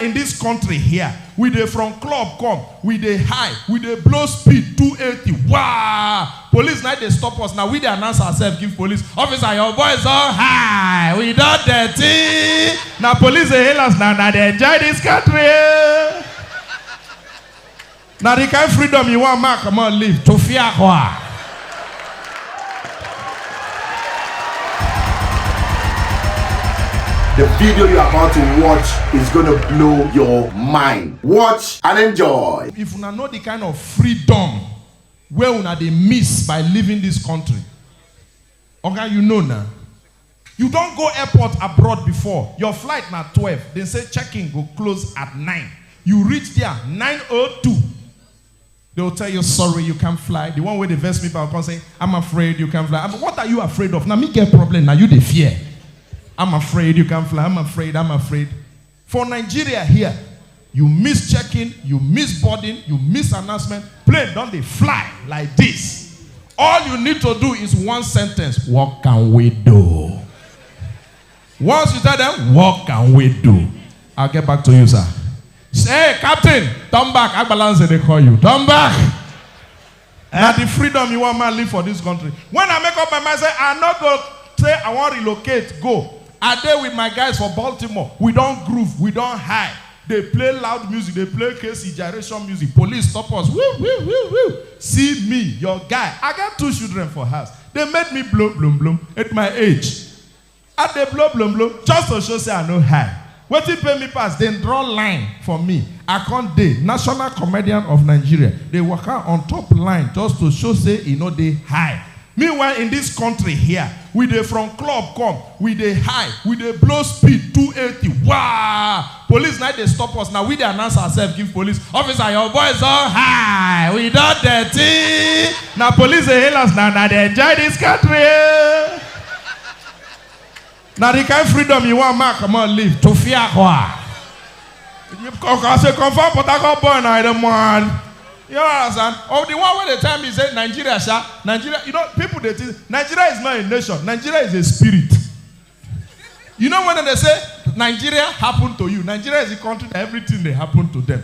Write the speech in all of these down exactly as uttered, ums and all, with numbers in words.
In this country here, we dey from club come, we dey high, we dey blow speed two eighty. Wow! Police na dey stop us. Now we dey announce ourselves, give police officer, your boys don high, we don dirty. Now police dey hail us. Now, now they enjoy this country. Now the kind freedom you want, mark, come on, live to fear. The video you're about to watch is going to blow your mind. Watch and enjoy. If una know the kind of freedom where una dey miss by leaving this country, okay, you know now. You don't go airport abroad before. Your flight na twelve. They say check-in go close at nine. You reach there nine oh two. They will tell you, "Sorry, you can't fly." The one where they vex me by come say, "I'm afraid you can't fly." I'm, what are you afraid of? Now me get problem. Now you dey fear. "I'm afraid you can't fly. I'm afraid. I'm afraid." For Nigeria here, you miss check-in, you miss boarding, you miss announcement. Plane don dey fly like this. All you need to do is one sentence: "Walk and window." Once you tell them, "Walk and window," I'll get back to you, sir. Say, "Hey, captain, turn back." Agbalanze, they call you. Turn back. Now the freedom you want man live for this country. When I make up my mind, say I not go, say I want relocate, go. I dey with my guys for Baltimore. We don't groove, we don't high. They play loud music, they play K C gyration music. Police stop us. Woo, woo, woo, woo. See me, your guy. I got two children for house. They made me bloom, bloom, bloom at my age. I dey blow, blow, blow, just to show say I no high. Wetin pay me pass, dem draw line for me. I come dey national comedian of Nigeria. Dey waka on top line just to show say e no dey high. Meanwhile, in this country here, we dey from club come, we dey high, we dey blow speed two eighty. Wow! Police na dey stop us. Now we dey announce ourselves, give police officer, "Your boys don high, we don dirty." Now police dey hail us. Now, now they enjoy this country. Now the kind freedom you want, mark, come on, live to fear. As a confirm Port Harcourt boy, now the man. You understand? Oh, the one where they tell me say Nigeria, sha, Nigeria. You know, people, they think Nigeria is not a nation. Nigeria is a spirit. You know, when they say Nigeria happened to you, Nigeria is a country that everything they happen to them.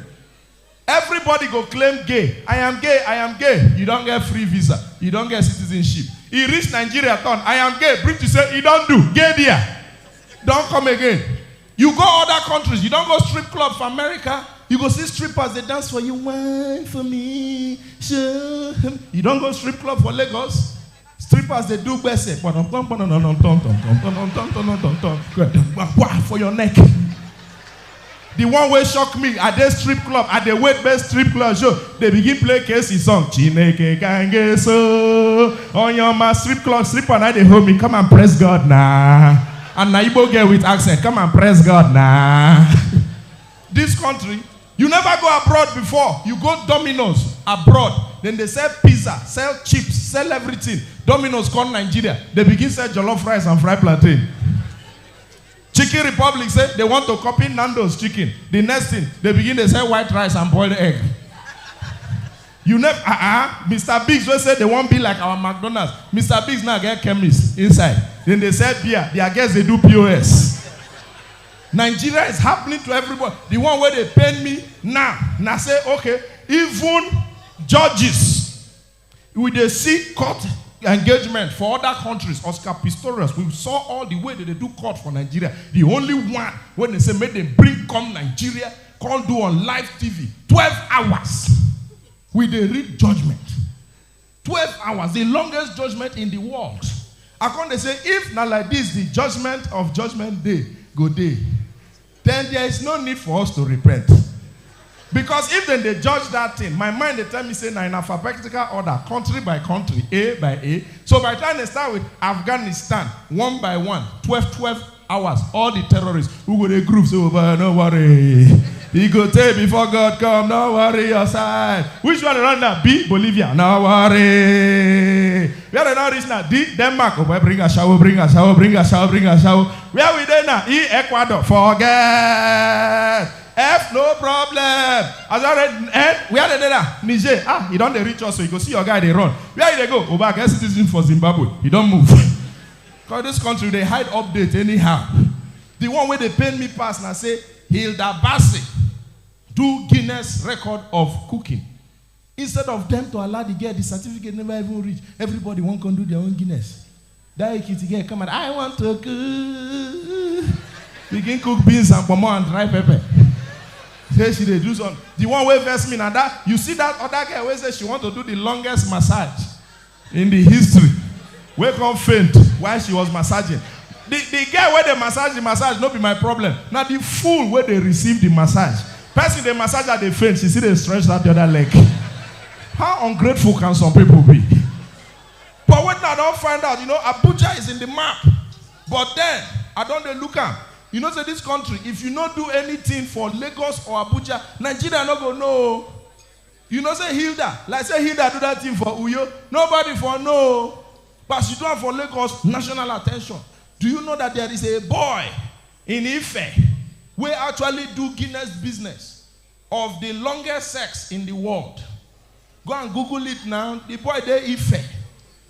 Everybody go claim gay. "I am gay, I am gay." You don't get free visa. You don't get citizenship. You reach Nigeria, turn, "I am gay." British say, "You don't do. Gay there. Don't come again." You go other countries. You don't go strip club for America. You go see strippers, they dance for you. "Wine for me. Show him." You don't go strip club for Lagos. Strippers, they do gbese. Pom, pom, pom, pom, pom, pom, pom, pom, pom, pom, pom, pom, pom. Wah, for your neck. The one wey shock me, I dey strip club, I dey wait best strip club show. They begin play K C song. "Chineke ka m ga-eso." On your ma strip club, stripper, now they hold me. "Come and press God now." And na Igbo girl with accent. "Come and press God now." This country, you never go abroad before. You go Domino's abroad. Then they sell pizza, sell chips, sell everything. Domino's come Nigeria. They begin sell jollof rice and fried plantain. Chicken Republic say they want to copy Nando's chicken. The next thing, they begin to sell white rice and boiled egg. You never, uh-uh. Mister Biggs wey say they wan be like our McDonald's. Mister Biggs now get chemist inside. Then they sell beer. Their girls, they do P O S. Nigeria is happening to everybody. The one where they pain me now, now say, okay, even judges, we dey see court engagement for other countries. Oscar Pistorius, we saw all the way that they do court for Nigeria. The only one when they say make them bring come Nigeria, come do on live T V, twelve hours. We dey read judgment. Twelve hours, the longest judgment in the world. I come dey say, if na like this, the judgment of judgment day go dey, then there is no need for us to repent. Because if dem dey judge that thing, my mind dey tell me say na in alphabetical order, country by country, A by A. So by the time they start with Afghanistan, one by one, twelve, twelve hours, all the terrorists who go dey groove say, "Oh boy, no worry. E go take before God come, no worry your side." Which one run now? B, Bolivia, no worry. Where they now reach now? D, Denmark. "Oh boy, bring a shower, bring a shower, bring a shower, bring a shower." Where we dey now? E, Ecuador, forget. F, no problem. As I read, N, where they dey now? Niger. Ah, you don't dey reach us, so you go see your guy dey run. Where you dey go? "Oh boy, I get citizen for Zimbabwe." You don't move. Because this country, they hide update anyhow. The one where they pain me pass now say, Hilda Bassi. do Guinness Record of Cooking. Instead of them to allow the girl, the certificate never even reach. Everybody wan come do their own Guinness. That Ekiti girl come out, "I want to cook." Begin cook beans and pomo and dry pepper. Say she dey do some. The one wey vex me na that, you see that other girl wey say she want to do the longest massage in the history, wey come faint while she was massaging. The, the girl wey dey massage the massage no be my problem. Na the fool wey dey receive the massage. Person dey massage her dey faint, she still dey stretch that the other leg. How ungrateful can some people be? But wetin I don find out, you know, Abuja is in the map. But then, I don dey look am. You know say this country, if you no do anything for Lagos or Abuja, Nigeria no go know. You know say Hilda, like say Hilda do that thing for Uyo, nobody for know. But she do am for Lagos, national attention. Do you know that there is a boy in Ife wey actually do Guinness business of the longest sex in the world? Go and Google it now. The boy dey Ife,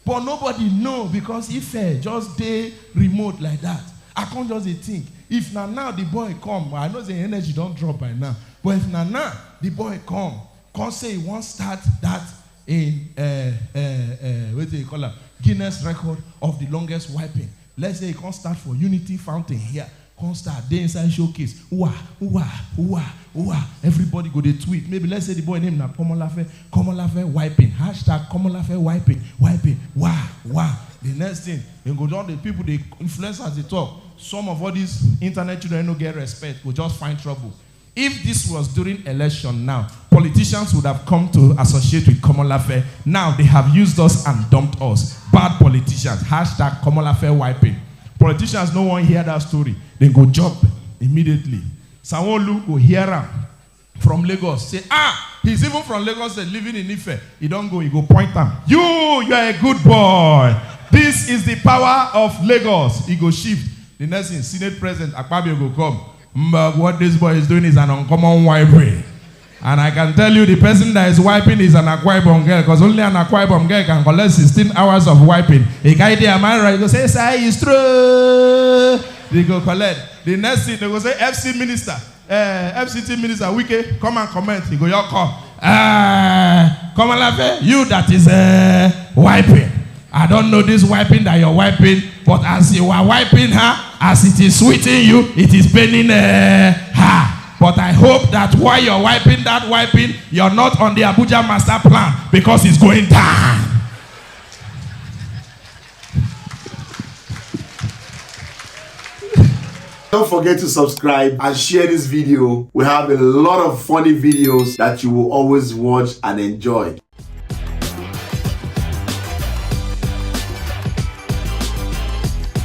but nobody know because Ife just dey remote like that. I come just dey think, if na now the boy come, I know say energy don drop by now, but if na now the boy come, come say he wan start that in, uh, uh, uh, wetin dey call am, Guinness Record of the longest wiping. Let's say he come start for Unity Fountain here, come start dey inside showcase. Wa, wa, wa, wa. Everybody go dey tweet. Maybe let's say the boy name na Komolafe. Komolafe wiping. Hashtag Komolafe wiping. Wiping. Wa, wa. The next thing, you go down, the people, the influencers dey talk. Some of all these internet children no get respect, go just find trouble. If this was during election now, politicians would have come to associate with Komolafe. Now they have used us and dumped us. Bad politicians. Hashtag Komolafe wiping. Politicians no wan hear that story. They go jump immediately. Sanwo-Olu go hear am from Lagos. Say, "Ah, he's even from Lagos, say, living in Ife." He don go, he go point am. "You, you are a good boy. This is the power of Lagos." He go shift. The next thing, Senate President Akpabio go come. "But what this boy is doing is an uncommon wiping. And I can tell you, the person that is wiping is an Akwa Ibom girl, because only an Akwa Ibom girl can collect sixteen hours of wiping." He carry the, "Am I right?" He go say, "Sir, it's true." They go collect. The next thing, they go say, "F C minister, uh, F C T minister, Wike, come and comment." He go, "Your call." "Uh, Komolafe, you that is, uh, wiping. I don't know this wiping that you're wiping, but as you are wiping her, as it is sweeting you, it is paining, uh, her. But I hope that while you're wiping that wiping, you're not on the Abuja master plan, because it's going down." Don't forget to subscribe and share this video. We have a lot of funny videos that you will always watch and enjoy.